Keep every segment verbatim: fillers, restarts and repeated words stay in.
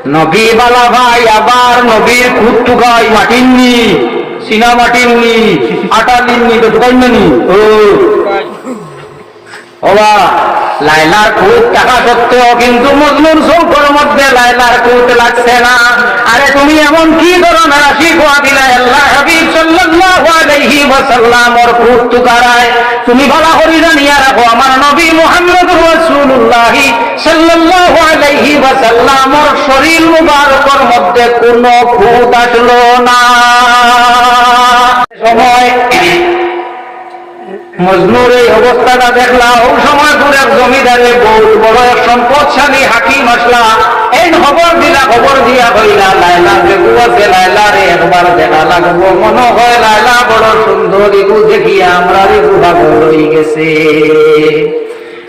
নবী বালা ভাই, আবার নবীর কুত তুকাই মাটির নি, সিনা মাটির নি, আটালির নি, তো তুকাই না নি? ও। ওবা, লায়লার কুত থাকা সত্ত্বেও কিন্তু মজনুর চউখর মধ্যে লায়লার কুত লাগছে না। আরে তুমি এমন কি ধরনের আশিক অইয়া দিলায়, আল্লাহর হাবিব সাল্লাল্লাহু আলাইহি ওয়াসাল্লামর কুত তুকারায়? তুমি ভালা করি জানিয়া রাখো, আমার নবী মুহাম্মদুর রাসূলুল্লাহ সাল্লাল্লাহু আলাইহি ওয়াসাল্লামর শরীর মুবারকর মধ্যে কুনু কুত আছলো না। সময় মজনুর এই অবস্থাটা দেখলা, অউ সময় পুরা জমিদারে বউত বড় এক সম্পদশালী হাকিম আছলা। এইন খবর দিলা, খবর দিয়া কইলা, "লায়লা বেগু আছে, লায়লারে একবার দেখা লাগবো, মনো কয় লায়লা বড় সুন্দর, ইগু দেখিয়া আমরার ইগু পাগল অইগেছে।"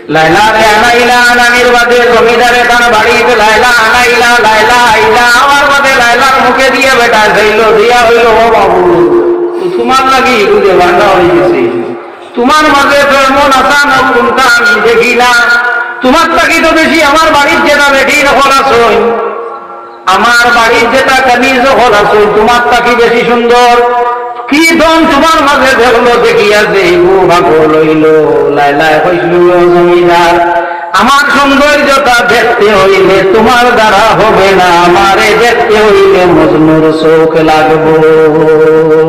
লায়লারে আনাইলা, আনানির বাদে জমিদারে তান বাড়িত লায়লা আনাইলা, লায়লা আইলা, আওয়ার বাদে লায়লার মুখে দিয়া বেটা চাইলো, দিয়া কইলো, "ও বাবু, তুমার লাগি ইগু দেবানা অইগেছে। তুমার মাঝে তো এমন আছানক কুনতা আমি দেখি না। তুমার থাকি তো বেশি আমার বাড়িত যেতা বেটিন অকল আছইন, আমার বাড়িত যেতা কানিজ অকল আছইন, তুমার থাকি বেশি সুন্দর।" কি ধন তুমার মাঝে দেখলো, দেখিয়া যে ইগু পাগল অইলো। লায়লায় কইছলো, "ও জমিদার, আমার সৌন্দর্যতা দেখতে অইলে তুমার দ্বারা হবে না, আমারে দেখতে অইলে মজনুর চউখ লাগবো।"